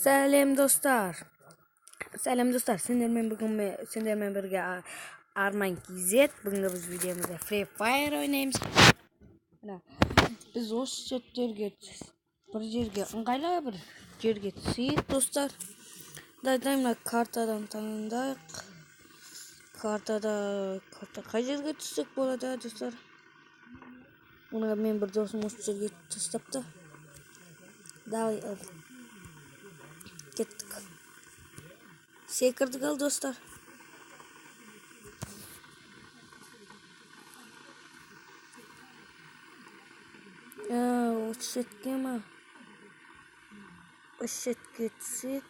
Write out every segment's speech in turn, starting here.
Сәлем, достар! Сәлем, достар! Сендермен бірге Арман KZ. Бүгінгі біз видеомызда Free Fire ойнаймыз. Мына біз осы жерге, бір жерге, ыңғайлы бір жерге түсейік, достар. Дай мына картадан таңдайық. Картада карта қай жерге түссек болады, достар? Мына мен бір досым осы жерге тастапты. Давай, ал. Кеттік. Секірдік, ал, достар. Осы шетке ма? Осы шетке түсейік.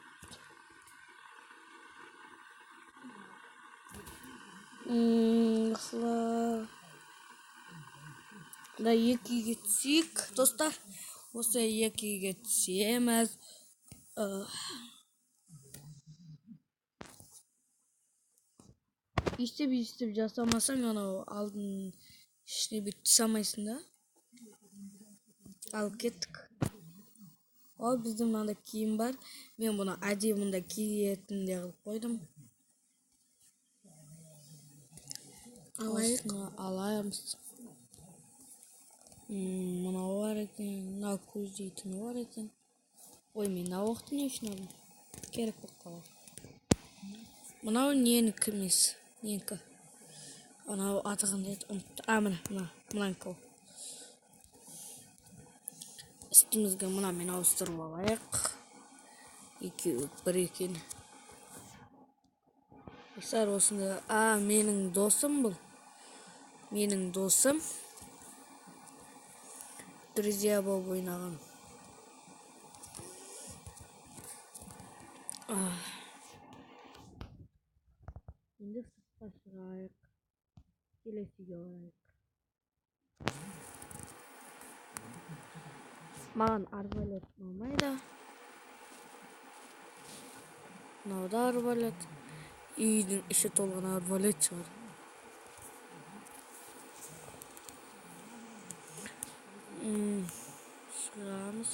Осылай. Да, екі үйге түсейік, достар. Осы екі үйге түсеміз. Өйстіп жасамасаң, анау алдын ішіне бүйтіп түсе алмайсың да. Ал кеттік. Ал бізде мынандай киім бар. Мен бұны әдейі мұнда киетіндей қылып қойдым. Алайық. Осыны алайық. Мынау бар екен, мынау көздейтіні бар екен. Ой, мен мына оқты не үшін алдым? Керек болып қалар. Мынау ненікі емес, ненікі. Анау аты қандай еді, ұмыттым. А, міне, мына, мынанікі ол. Үстімізге мынамен ауыстырып алайық. Екеуі бір екен. Достар, осында, менің досым бұл. Менің досым. Друзья болып ойнаған. Енді сыртқа шығайық. Келесі үйге барайық. Маған арбалет ұнамайды. Мынау да арбалет. Үйдің іші толған арбалет шығар. Шығамыз.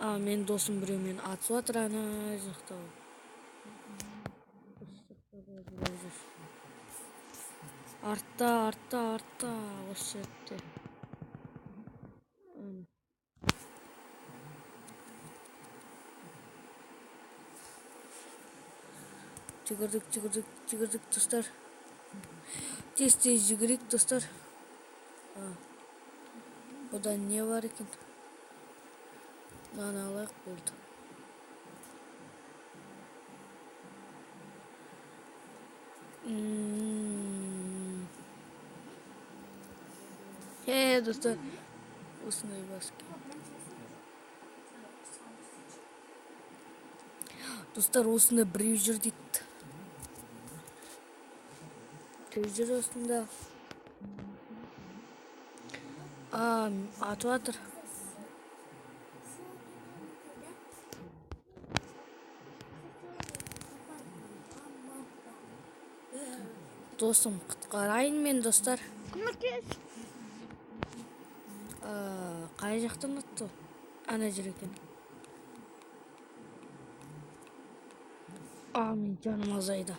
Менің досым біреумен атысып жатыр ана жақта. Осы жақта біреу жүр. Артта, артта, артта, осы жерде. Ана. Жүгірдік, жүгірдік, жүгірдік, достар. Тез тез жүгірейік, достар. Бұда не бар екен? Мынаны алайық, болды. Достар, осындай бас киім. Достар, осында біреу жүр дейді. Біреу жүр осында. Атып жатыр. Досым, құтқарайын мен, достар. Көмектес. Қай жақтан атты ол? Ана жер екен. Мен жаным азайды.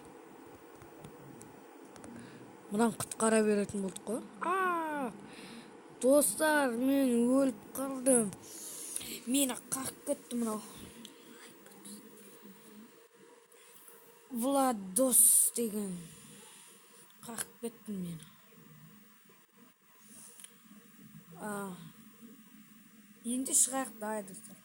Мынаны құтқара беретін болдық қой. Достар, мен өліп қалдым. Мені қағып кетті мынау. Владос деген қағып кетті мені. Енді шығайық, давай, достар.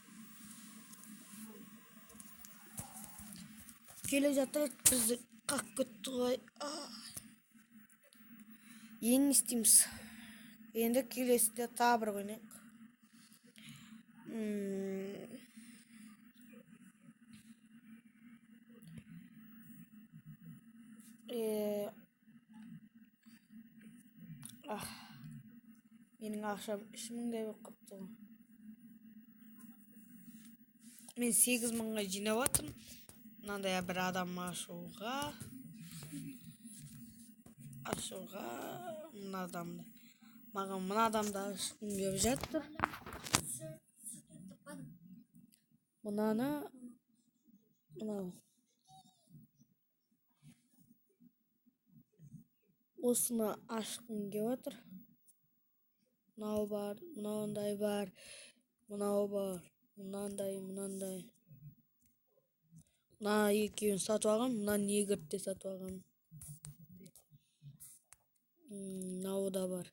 Келе жатыр, бізді қағып кетті ғой. Енді не істейміз? Енді келесіде тағы бір ойнайық. Менің ақшам үш мыңдай болып қалыпты ғой. Мен сегіз мыңға жинап жатырмын. Мынандай бір адам ашуға. Ашуға мына адамды. Маған мына адамды ашқым келіп жатыр. Мынаны Мынау. Осыны ашқым келіп отыр. Мынау бар, мынандай бар, мынау бар, мынандай, мынандай. Мына екеуін сатып алғам, мына негрді де сатып алғам. Мынау да бар.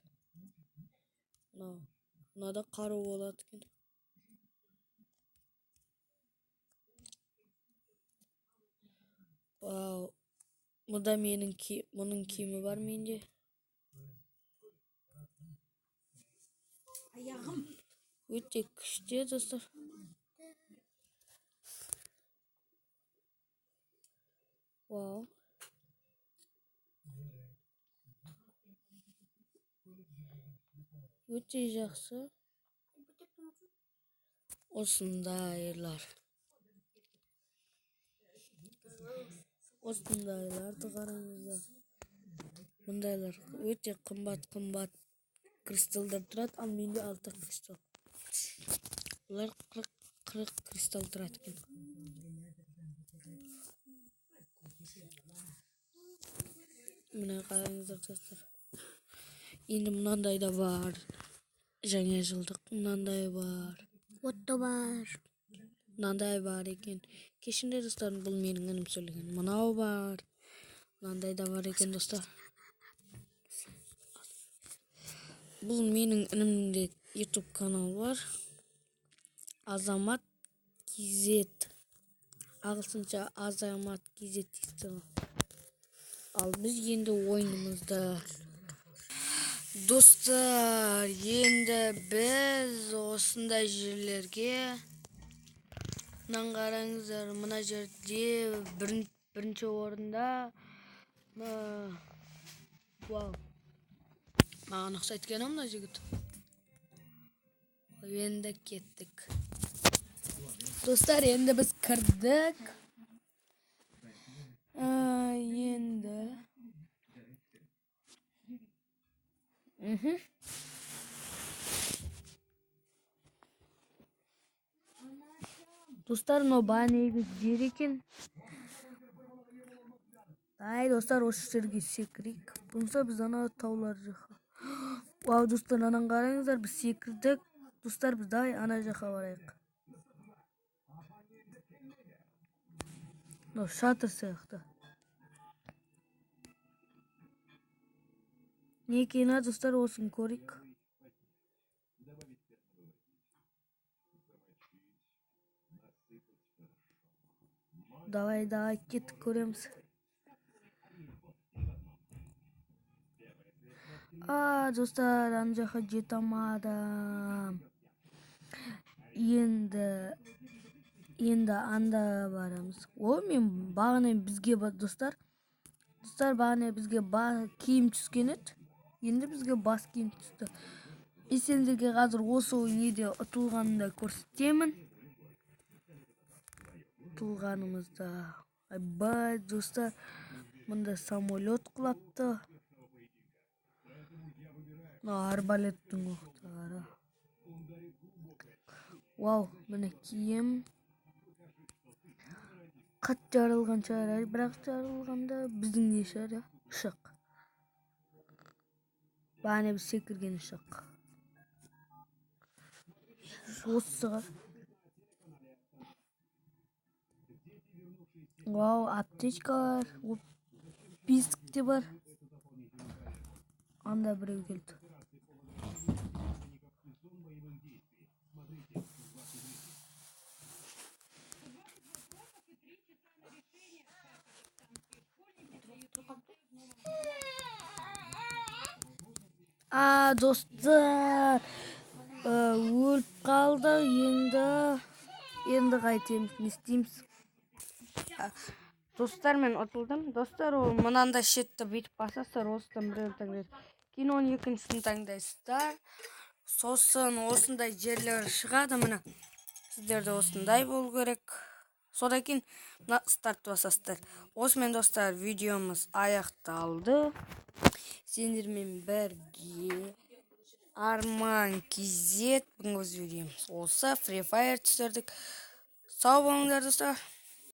Мынау. Мынада қару болады екен. Вау. Мұнда менің мұның киімі бар менде. Аяғым. Өте күшті, достар. Вау. Өте жақсы. Осындайлар. Осындайларды қараңыздар. Мұндайлар өте қымбат кристалдар тұрады, ал менде 6 кристалл. Бұлар 40 кристалл тұрады екен. Міне қараңыздар, достар. Енді мынандай да бар. Жаңа жылдық мынандай бар. Отто бар. Мынандай бар екен. Кешіріңдер, достар, бұл менің інім сөйлеген. Мынау бар. Мынандай да бар екен, достар. Бұл менің інімнің де YouTube каналы бар. Азамат KZ. Ағылшынша Азамат KZ дейді. Ал біз енді ойынымызды. Достар, енді біз осындай жерлерге мынаны қараңыздар, мына жерде бірінші орында вау. Маған ұқсайды екен мына жігіт. Енді кеттік. Достар, енді біз кірдік. Енді. Достар, мынау бағанағы жер екен. Ай, достар, осы жерге секірейік. Болмаса біз ана таулар жаққа. Вау, достар, ананы қараңыздар, біз секірдік. Достар, біз давай ана жаққа барайық. Мынау шатыр сияқты. Не екен, а, достар, осыны көрейік. Давай, давай, кеттік, көреміз. А, достар, ана жаққа жете алмадым. Енді анда барамыз. О, мен бағана бізге достар. Достар, бағана бізге киім түскен еді. Енді бізге бас киім түсті. Мен сендерге қазір осы неде ұтылғанымды көрсетемін. Ұтылғанымызда. Айбай, достар, мында самолет құлапты. Мына арбалеттің оқтары. Вау, міне киім. Қатты жарылған шығар, бірақ жарылғанда біздің не шығар, иә? Ұшақ. Бағана біз секірген ұшақ. Осы шығар. Вау, аптечка бар, бесік те бар. Анда біреу келді. А, достар, өліп қалды. Енді қайтеміз, не істейміз? Достар, мен ұтылдым. Достар, ол мынандай шетті бүйтіп басасыздар, осыдан біреуін таңдайсыз. Кейін оның екіншісін таңдайсыздар. Сосын осындай жерлер шығады, міне. Сіздерде осындай болу керек. Содан кейін мына старт басасыздар. Осымен, достар, видеомыз аяқталды. Сендермен бірге Арман KZ. Бүгінгі біз видеомыз осы Free Fire түсірдік. Сау болыңдар, достар.